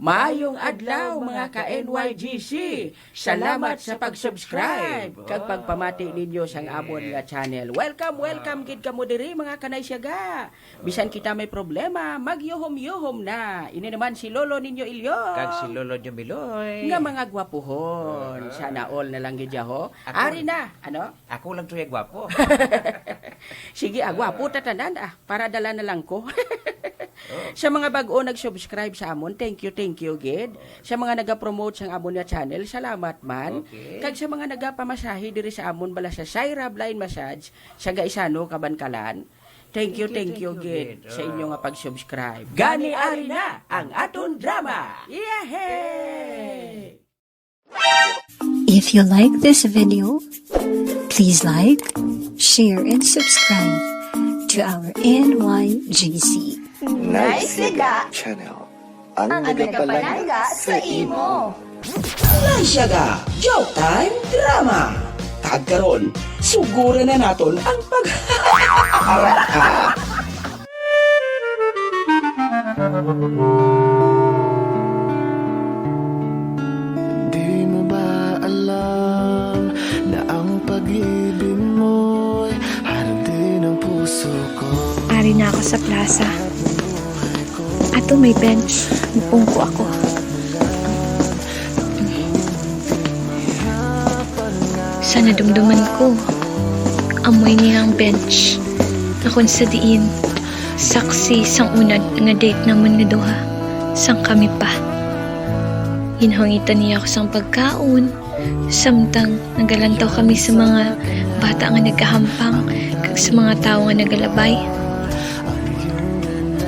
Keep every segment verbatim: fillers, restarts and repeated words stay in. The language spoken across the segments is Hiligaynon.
Maayong adlaw, mga ka-N Y G C. Salamat sa pag-subscribe kag pagpamati ninyo sang amon nga channel. Welcome, welcome gid kamo diri, mga Kanay Siyaga. Bisan kita may problema, magyuhom-yuhom na. Ini naman si Lolo ninyo Ilyo. Kag si Lolo ninyo Miloy. Nga mga gwapuhon. Sana all na lang gid ya, ho. Ako. Ari na, ano? Ako lang to ya gwapo. Sige, ah, gwapo ta tanan, ah, para dala na lang ko. Oh. Sa mga bag-o nag-subscribe sa amon, thank you, thank you gid. Sa mga nagapromote sang amon nga channel, salamat man. Okay. Kag sa mga nagapamasahe diri sa amon bala sa Shaira Blind Massage sa Gaisano, Kabankalan, thank you, thank you gid sa inyo nga pag-subscribe. Gani ari na ang aton drama. Yehey! If you like this video, please like, share, and subscribe to our N Y G C. Nice Liga Channel. Ang nagapalangga sa imo. Nice Liga Joke Time Drama. Kag karon, suguran na naton ang pag Di mo ba alam na ang pag-ibig mo'y hardin ng puso ko? Ari na ako sa plaza. Ato may bench, muungko ako. Sa nadumduman ko, amoy niya ang bench. Akon sa diin, saksi sang una nga date namon nga duha, sang kami pa. Ginhungitan niya ako sang pagkaon, samtang nagalantaw kami sa mga bata nga nagahampang kag sa mga tawo nga nagalabay.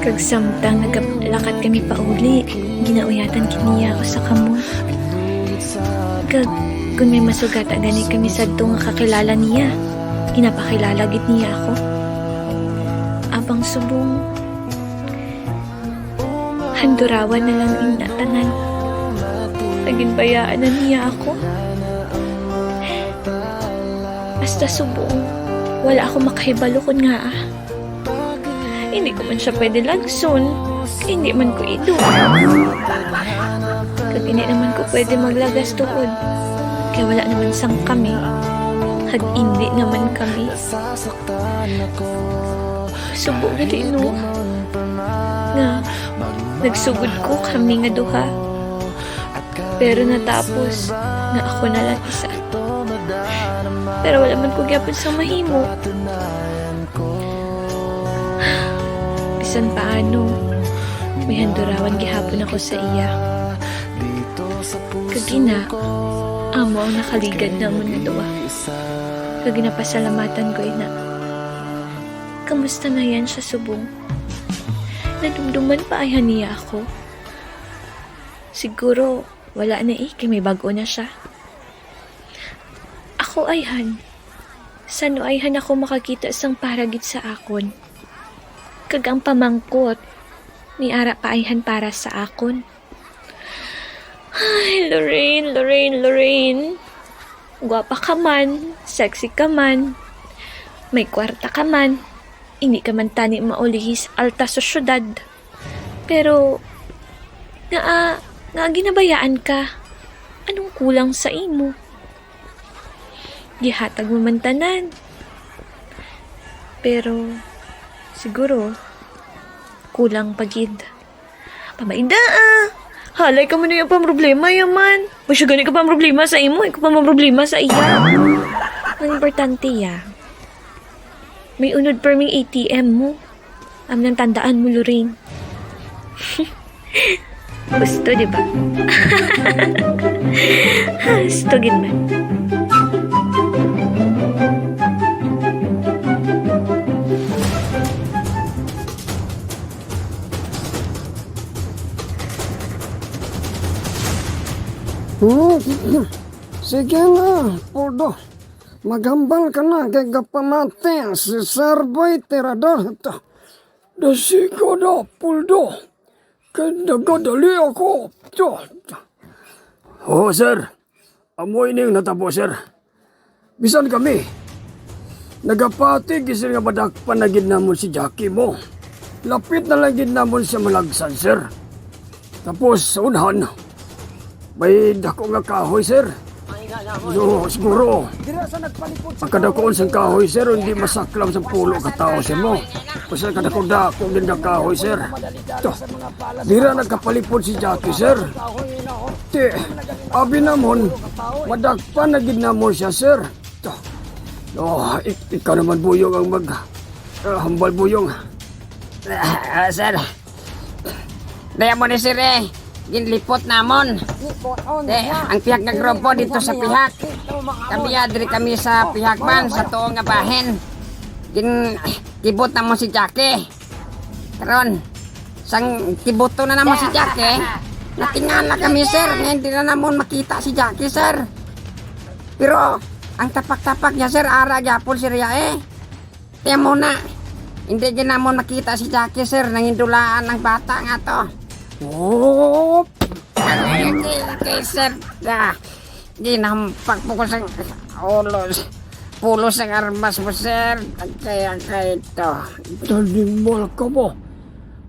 Kag samtang nagalakat kami pauli, ginauyatan gid niya ako sa kamot. Kag kon may masugata gani kami sadto nga kakilala niya, ginapakilala gid niya ako. Apang subong, handurawan na lang ina tanan. Naging bayaan na niya ako. Hasta subong, wala ako makahibalo kon ngaa. Hindi ko man siya pwede lagson, kay hindi man ko ido. Kag hindi naman ko pwede maglagas tuod, kay wala naman sang kami. Kag hindi naman kami. Subo gali, no? Nga nagsugod ko kami nga duha. Pero natapos nga ako na lang isa. Pero wala man ko gyapon sang mahimo. Bisan paano, may handurawan gihapon ako sa iya. Kag ina, amo ang nakaligad namon nga duha. Kag ginapasalamatan ko ina. Kamusta na yan siya subong? Nadumduman pa ayhan niya ako? Siguro, wala na eh, kay may bag-o na siya. Ako ayhan. San-o ayhan ako makakita sang para gid sa akon? Kag ang pamangkot, may ara pa ayhan para sa akon? Ay, Lorraine, Lorraine, Lorraine. Guwapa ka man, sexy ka man, may kwarta ka man, hindi ka man tani maulihi sa alta sa syudad. Pero, ngaa, ngaa ginabayaan ka? Anong kulang sa imo? Gihatag mo man tanan. Pero, siguro, kulang pa gid. Pamaida, ah. Halay ka man yung pamroblema, ya man. Masya gani ka pamroblema sa imo, ikaw pa mamroblema sa iya. Ang importante, ya, may unod perming A T M mo. Amo nang tandaan mo, Lorraine. Gusto, di ba? Gusto gid man. Hmm, sige na, Puldo. Maghambal ka na kay gapamati si Sir Boy Tirador. Dasiga na, Puldo. Kay nagadali ako. Oo, sir. Amo ini ang natabo, sir. Bisan kami, nagapati gid, sir, nga madakpan na gid namon si Jackie mo. Lapit na lang gid namon siya malagsan, sir. Tapos, sa unahan, may dako nga kahoy, sir. So, siguro, pagkadakuon sang kahoy, sir, hindi masaklam sa pulo ka tao, sir, mo. Kasi kadako-dako din nga kahoy, sir. To, dira nagkapalipod si Jackie, sir. Ti, abi namon, madakpan na gid namon siya, sir. To, oh, ik- ikaw naman, Buyong, ang mag, ah, hambal, Buyong. Ah, sir. Daya mo ni sir eh. Ginlipot namon. Eh, ang pihak nga grupo dito sa pihak. Kami adri kami sa pihak man, sa tuo nga bahin. Gin kibot namon si Jackie. Karon, sang kibuto na namon si Jackie, natingala kami, sir, nga hindi na namon makita si Jackie, sir. Pero ang tapak-tapak niya, sir, ara gyapon, sir, ya eh. Tiyan mo na. Hindi gid namon makita si Jackie, sir. Nangindulaan ang bata nga to. Oh, okay, okay, sir. Ah, ginampak po ko sa ulo. Pulo sang armas mo, sir. Kaya kay to. Talimal ka mo.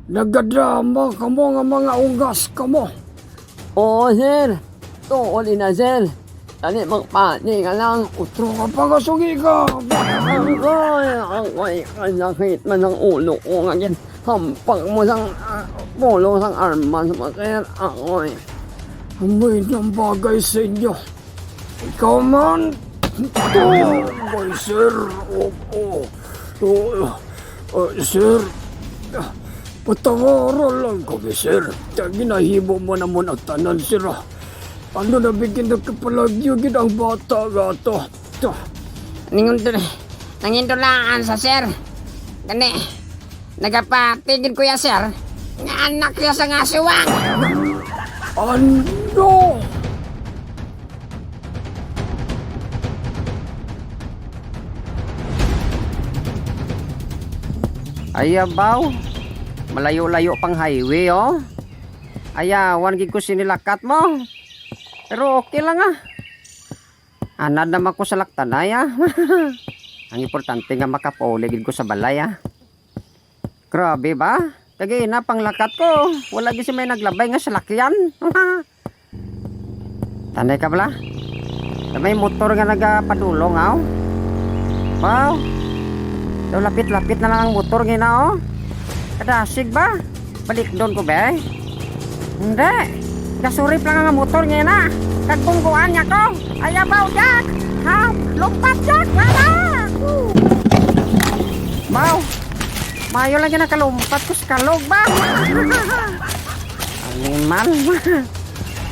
Nagadrama ka mo nga mga unggas ka mo. Oo, sir. Tuod ina, sir. Tani magpati ka lang. Utro ka pa, kasugi ka. Agoy, agoy, ang sakit man ang ulo ko nga ginhampak mo sang, ah, pulong sang armas mo, sir. Agoy. Amoy ng bagay sa inyo. Ikaw man. Agoy, sir. Oo. Oo. Ah, sir. Ah, patawaran lang kami, sir. Kay ginahimo mo naman ang tanan, sir, ah. Ano na bigyan nagkapalagyo gid ang bata nga to? To. Ningon to, nangindulaan sa sir. Gani, nagapati gid ko ya, sir. Nga anak ya sa nga siwang. Ano? Ayabaw, malayo-layo pang highway, oh. Ayawan gid ko sini lakat mo. Pero okay lang, ah. Anad naman ko sa laktanay, ah. Ang importante nga makapauli gid ko sa balay, ah. Grabe ba? Kagina panglakat ko, wala gid si may naglabay nga salakyan. Tanay ka bala? May motor nga nagapadulong, aw. Wow. Daw lapit-lapit na lang ang motor nga na, oh. Kadasig ba? Balik doon ko, be. Hindi. Gasurip lang ang motor nga na. Kagbungguan niya ko. Ayabaw, Jack! Ha? Lumpat, Jack! Wala! Wow! Mayo lang ginakalumpat ko sa kalog ba? Animal.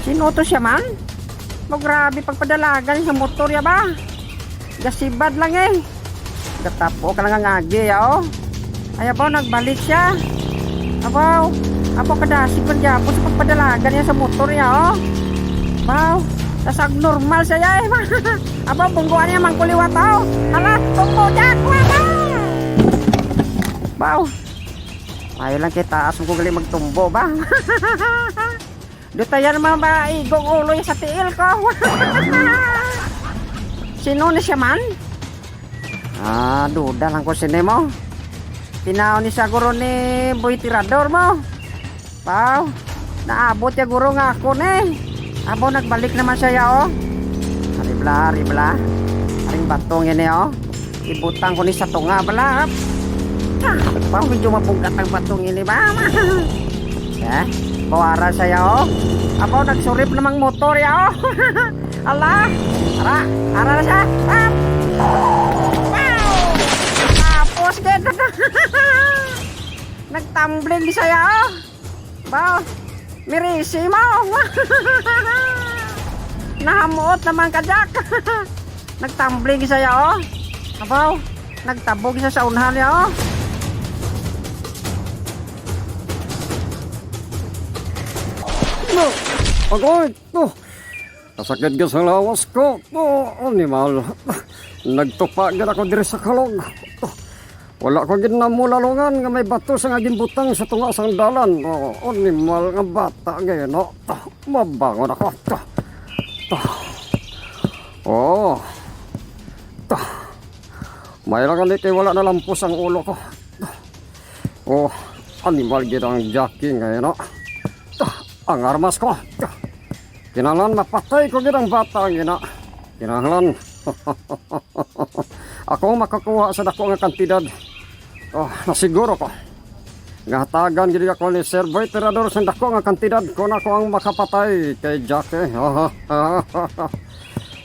Sino to siya man? Mo grabe pagpadalagan sa motor ya ba? Gasibad lang eh. Gatapo ka lang ang agi ya, oh. Ay, abaw, nagbalik siya. Abaw, abaw, kadasig man gyapon sa pagpadalagan niya sa motor niya, oh. Abaw, tas abnormal siya, eh. Abaw, bungguan niya man ko liwat, oh. Hala, tumbo, Jack, wala! Abaw, ayaw lang kay taas mo ko gali magtumbo ba? Dutayan man ba igong ulo sa tiil ko? Sino ni siya man? Ah, duda lang ko sini mo. Tinaw ni sa guro ni Boy Tirador mo. Pau, naabot ya guro nga ako ni. Abo, nagbalik naman siya ya, oh. Ari bala, ari bala. Aring batong ini, oh. Ibutang ko ni sa tunga bala. Ah, pau, medyo mabungkat ang batong ini ba? Eh, bawara siya ya, oh. Abo, nagsurip namang motor ya, oh. Ala! Ara! Ara na siya! Ah! Wow! Tapos, gid! Nagtumbling siya, oh! Ba? Mirisi mo! Nahamuot naman ka, Jack! Nagtumbling siya, oh! Abaw! Nagtabog siya sa unhan niya, oh! No! Agoy! No! Kasakit ka sa lawas ko. Oh, animal. Nagtupa gid ako diri sa kalog. Wala ko gid namulalungan nga may bato sa nga ginbutang sa tunga sang dalan. Oh, animal nga bata gid, no? Mabangon ako. Oh. May lang ni kay wala na lampos ang ulo ko. Oh, animal gid ang Jackie ngayon, no? ang armas ko. Kinahanglan mapatay ko gid ang bata nga ina. Kinahanglan ako ang makakuha sa dako nga kantidad. Oh, nasiguro ko nga hatagan gid ako ni Sir Boy Tirador sa dako nga kantidad kon ako ang makapatay kay Jackie.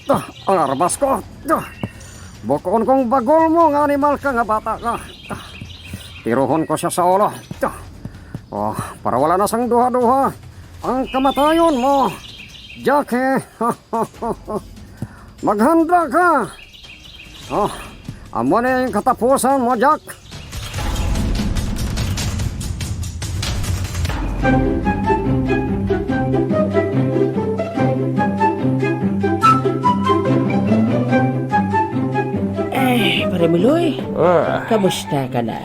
Ta, ang armas ko. Ta, bukuon kong bagol mo nga animal ka nga bata ka. Ta, tiruhon ko siya sa ulo. Ta, oh, para wala na sang duha-duha ang kamatayon mo, Jackie. Maghanda ka. Oh, amo ni ang katapusan mo, Jack. Eh, Pare Miloy, Ah. kamusta ka na?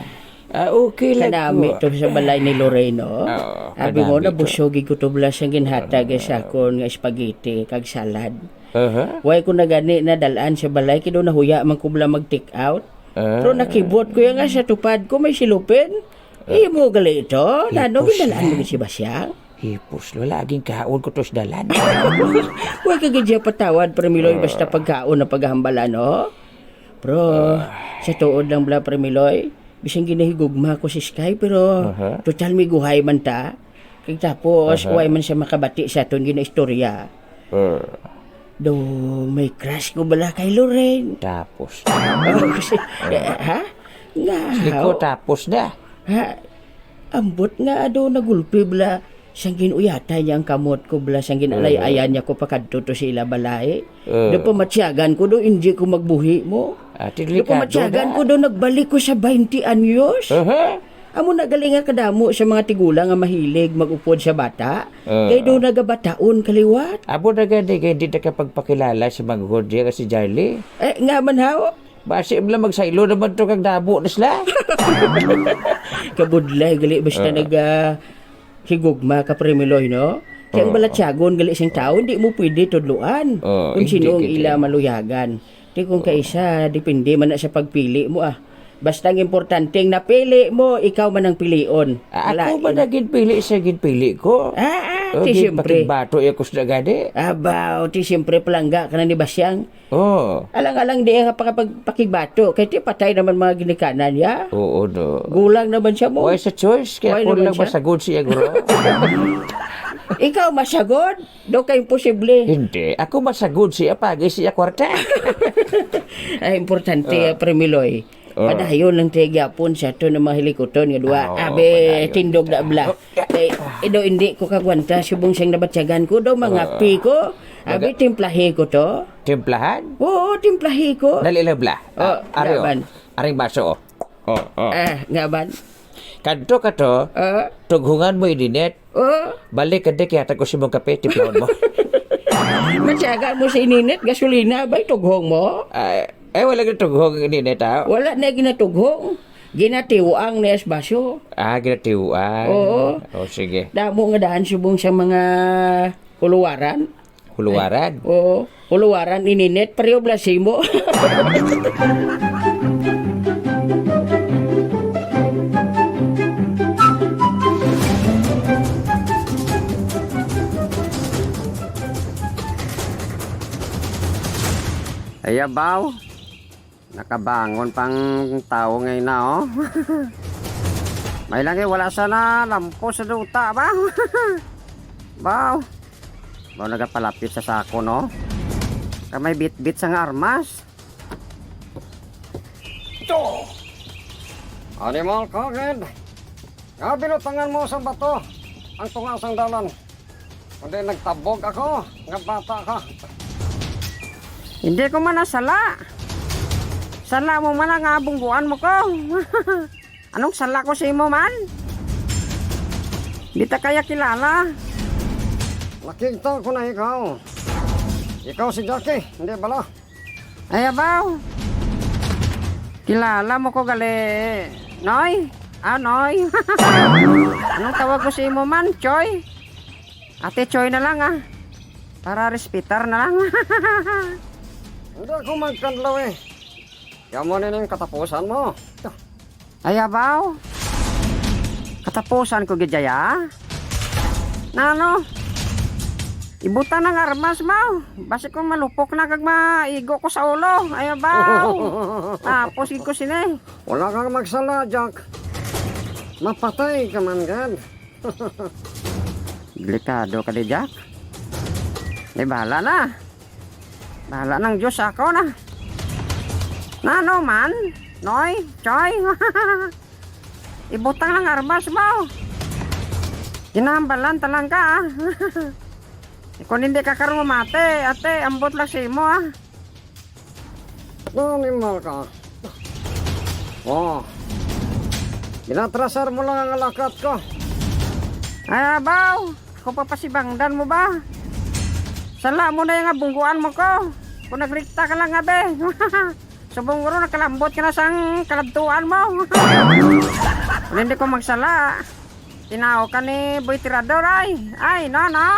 Ah, okay lang Kanami ko. to sa balay ni Loreno. Oo, Abi mo, kanami to. nabusog ko to bala sang ginhatag sa akon nga spaghetti kag salad. Aha. Way ko na gani nadal-an sa balay, kay daw nahuya man ko bala mag-take out. Ah. Pero nakibot ko ya nga sa tupad ko may silupin. Ah. Imo gali ito? Nano, Hipos gindalaan mo na. gid si Basyang? Hipos, wala aging kaon ko to sa dalan. Huwag ka gid siya patawad, Pare Miloy, Ah. basta pagkaon ang paghambalan, no? Pero, Ah. sa tuod lang bala, Pare Miloy, bisan ginahigugma ko si Sky, pero Aha. total may guhay man ta. Kag tapos, Aha. way man siya makabati sa aton ginaistorya. Ah. Do, may crush ko bala kay Lorraine. Tapos? Oh, kasi, Ah. ha? Nga, Liko, oh. tapos na. Ha? Ambot nga ado nagulpi bala sang gin-uyatan niya ang kamot ko bala sang gin-alay-ayan niya ko pakadto to sa ila balay. Eh. Do pamatyagan ko do, hindi ko magbuhi mo. Ah, Do delikado pamatyagan na. ko do, nagbalik ko sa twenty anyos. Aha. Amo na gali nga kadamo sa mga tigulang nga mahilig mag-upod sa bata. Eh. Kay do nagabataon kaliwat. Amo na gani kay hindi nakapagpakilala si Manghod niya nga si Jarly. Eh, nga man haw? Basi bala magsaylo naman to kag damo na sila. Kabudlay gali basta Ah. nag, ah, higugma ka, Pare Miloy, no? Kay ang Oo. balatyagon gali sing tawo, hindi mo pwede tudloan Oo, kung hindi sino ang kita. ila maluyagan. Di kung Oo. kaisa, depende man na sa pagpili mo, ah. Basta ang importante, ang napili mo, ikaw man ang pilion. Ah, ako Lain. ba na ginpili sa ginpili ko? Ah, ah, O, di siyempre. pakigbato, eh, kus na gani. Abaw, ti siyempre palangga ka na ni Basyang. Oh. Alang-alang di nga pakapag-, pakigbato, kay ti patay naman mga ginikanan niya. Oo, no. Gulang naman siya mo. Why sa choice? Kaya Why ko naman lang siya? masagod siya, guro. Ikaw masagod? Do ka imposible. Hindi. Ako masagod siya, pagi siya kwarta. Ay, importante, Ah. ah, Premiloy. Oh. Padayon lang tayo gyapon sa ato ng mga hilikuton nga duha. Ah, oo, Abi, padayon tindog na ta. bla. Oh. Eh, ido, hindi ko kagwanta subong sang nabatyagan ko, do, mangapi Oo. ko. Abi, Maga- timplahi ko to. Timplahan? Oo, timplahi ko. Dali lang, bla. Oh, Ah, Ario, laban. Aring baso, oh. Oh, oh. Ah, nga ban? Kadto ka to, Ah. tughungan mo ininit. Oh. Balik ka di, kaya ko si mong kape, timplahon mo. Matyaga mo sa ininit, gasolina, bay, tughong mo? Ay, Eh, wala gyud tughong ang ininit, ha? Wala na ginatughong. Ginatiwang na sa baso. Ah, ginatiwang. Oo. Oh, sige. Damo nga daan subong sa mga huluwaran. Huluwaran? Ay, oo. Huluwaran, ininit, pareho blasimo. Ayabaw. Nakabangon pang tawo ngay na, oh. May lang, eh, wala sana lampo sa duta ba? Baw. Baw nagapalapit sa sako, no? Ka may bitbit sa nga armas. To! Animal ka, Ged. Nga binutangan mo sa bato ang tunga sang dalan. Kundi nagtabog ako nga bata ka. Hindi ko man nasala. Sala mo man nga bungguan mo ko. Anong sala ko sa imo man? Di ta kaya kilala. Nakita ko na ikaw. Ikaw si Jackie, hindi bala? Ay, abaw. Kilala mo ko gali, Noy? Ah, Noy. Anong tawag ko sa imo man, Choy? Ate Choy na lang, ah. Para respetar na lang. Hindi ako magkanlaw, eh. Kaya mo na yung katapusan mo. Ay, abaw. Katapusan ko gid, Jaya. Nano? Ibutang na ang armas mo. Basi kung malupok na kag maigo ko sa ulo. Ay, abaw. Tapos gid ko sini. Wala kang magsala, Jack. Mapatay ka man gad. Delikado ka di, Jack. Ay, bahala na. Bahala ng Diyos ako na. Nano man? Noy? Choy? Ibutang lang armas mo. Ginahambalan talang ka, ah. Kung hindi ka karon mamati, ate, ambot lang sa imo, ah. Animal ka. Oh. Ginatrasar mo lang ang alakat ko. Ay, abaw. Ako pa pasibangdan mo ba? Sala mo na yung nga bungguan mo ko. Kung nagrikta ka lang nga, be. Subong guro nakalambot ka na sang kaladtuan mo. Kung hindi ko magsala, tinaw ka ni Boy Tirador, ay. Ay, no, no.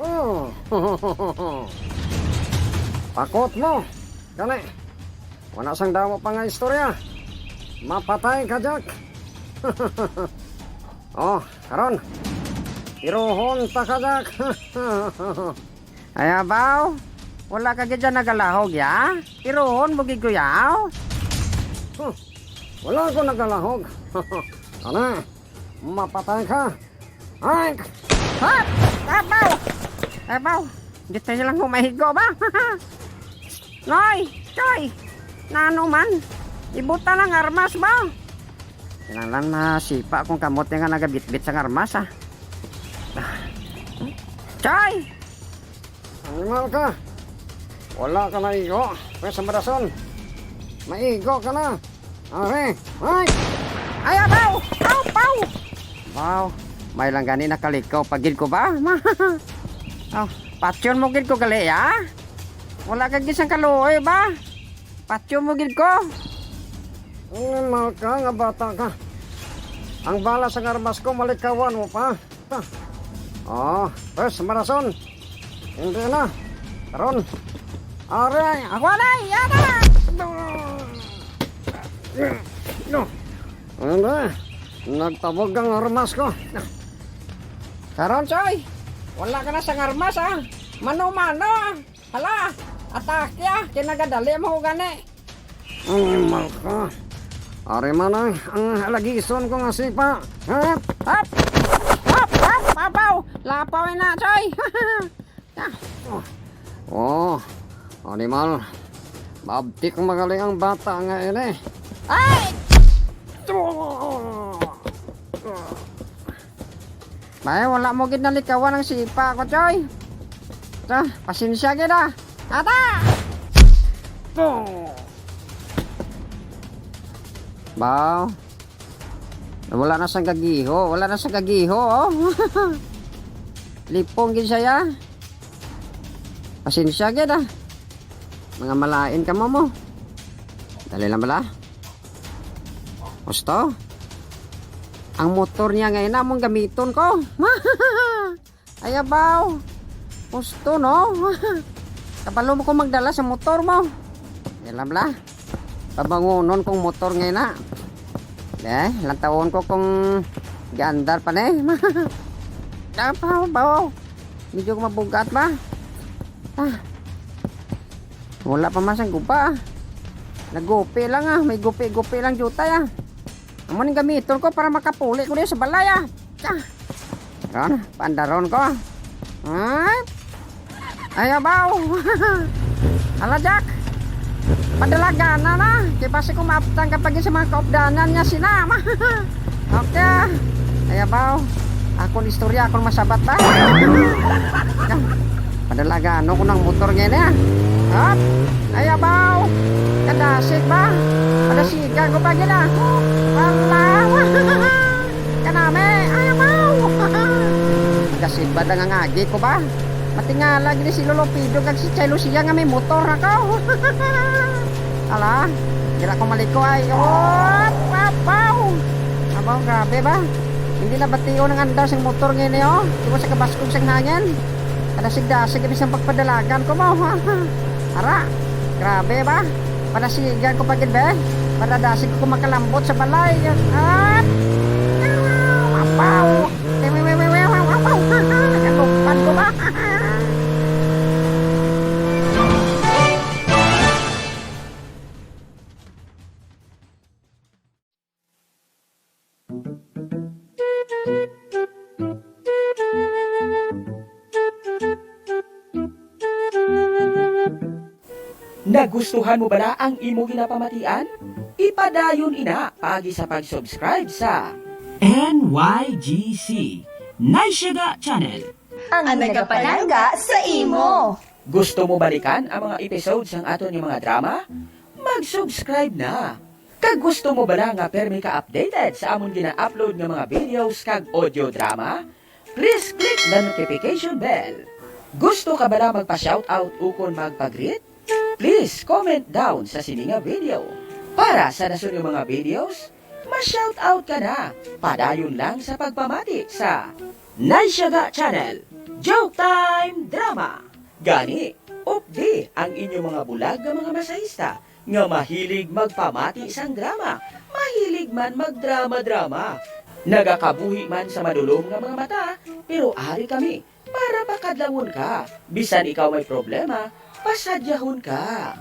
Oh. Pakot mo. Kani, wala sang damo pa nga istorya. Mapatay ka, Jack. Oh, karon. Tirohon ta ka, Jack. Ay, abaw. Wala ka gid dyan nagalahog, ya? Tirohon mo gid ko, yaw? Huh. Wala ko nagalahog. Ana, mapatay ka. Ay! Ha? Abaw! Abaw! Di tayo lang humahigo ba? Noy! Choy! Nano man? Ibuta lang armas ba? Kinahanglan masipa akong kamot nga nagabitbit sang armas, ah. Choy! Animal ka! Wala ka maigo. Pwes sa marason. Maigo ka na. Are. Ay! Ay, abaw! Aw, paw! Wow, may lang gani nakalikaw pa gid ko ba? Oh, patyon mo gid ko gali, ah? Wala ka gid sang kaluoy ba? Patyon mo gid ko. Animal ka nga bata ka. Ang bala sang armas ko, malikawan mo pa. Ta. Oh, pwes, marason. Hindi na. Karon. Aray, ako na, yana! No. Ano? Nagtabog ang armas ko. Karon, Choy. Wala ka na sang armas, ah. Mano-mano, ah. Hala, atake, ah. Kinagadali mo ko gani. Animal ka. Ari man ang, ang halagison ko nga sipa. Hap! Hap! Hap! Hap! Abaw! Lapaw na, Choy! Ah. Oh, animal. Mabtik magaling ang bata nga ini. Ay! Bay, wala mo gid nalikawan ang sipa ko, Choy. Ta, pasensya gid, ah. Ata! Baw. Wala na sang gagiho, wala na sang gagiho, oh. Lipong gid siya, ya. Pasensya gid, ah. Mga malain ka mo mo. Dali lang bala. Gusto? Ang motor niya nga ina, among gamiton ko. Ay, abaw. Gusto, no? Kabalo mo ko magdala sa motor mo. Yan lang, bala. Pabangunon kong motor nga ina. Eh, lantawon ko kung gaandar pa, ne. Abaw, baw. Medyo mabugat ba? Ah. Wala pa man sang gupa, ah. Nagupi lang, ah. May gupi-gupi lang jutay, ah. Amo ning gamiton ko para makapuli ko diri sa balay, ah. Ah. Ron, pandaron ko. Ay. Ay, abaw. Ala, Jack. Padalagan na na. Kay basi ko maaptan ka pa gid sa mga kaupdanan niya sina. Okay. Ay, abaw. Akon istorya, akon masabat ba? Padalagan ko ng motor ngayon, eh. Hop. Ay, abaw. Kadasig ba? Kadasigan ko pa gid, ah. Wala. Kanami. Ay, abaw. Kadasig ba ang angagi ko ba? Matingala gid si Lolo Pido kag si Chay Lucia nga may motor ako. Ala, dira ko maliko ay. Oh, papaw! Abaw, grabe ba? Hindi na bation ang andar sang motor ngayon, eh, oh. Di mo sa kabaskog sang hangin. Kadasig-dasig kami sa pagpadalagan ko mo. Ara, grabe ba? Padasigan ko pa gid, be. Padadasig ko makalambot sa balay. Ah! Papaw! Ay, ay, ay, ay, ay, ay, Nagustuhan mo bala ang imo ginapamatian? Ipadayon ina paagi sa pag-subscribe sa N Y G C Naysyaga Channel. Ang nagapalangga sa imo. Gusto mo balikan ang mga episodes sang aton nga mga drama? Mag-subscribe na. Kag gusto mo bala nga permi ka updated sa amon gina-upload nga mga videos kag audio drama? Please click the notification bell. Gusto ka bala magpa-shoutout ukon magpa-greet? Please comment down sa sini nga video. Para sa dason nga mga videos, ma-shoutout ka na. Padayon lang sa pagpamati sa Naysyaga Channel, Joke Time Drama. Gani, updi ang inyo mga bulag nga mga masahista nga mahilig magpamati sang drama, mahilig man magdrama-drama. Nagakabuhi man sa madulom nga mga mata, pero ari kami para pakadlawon ka. Bisan ikaw may problema, pasadyahon ka.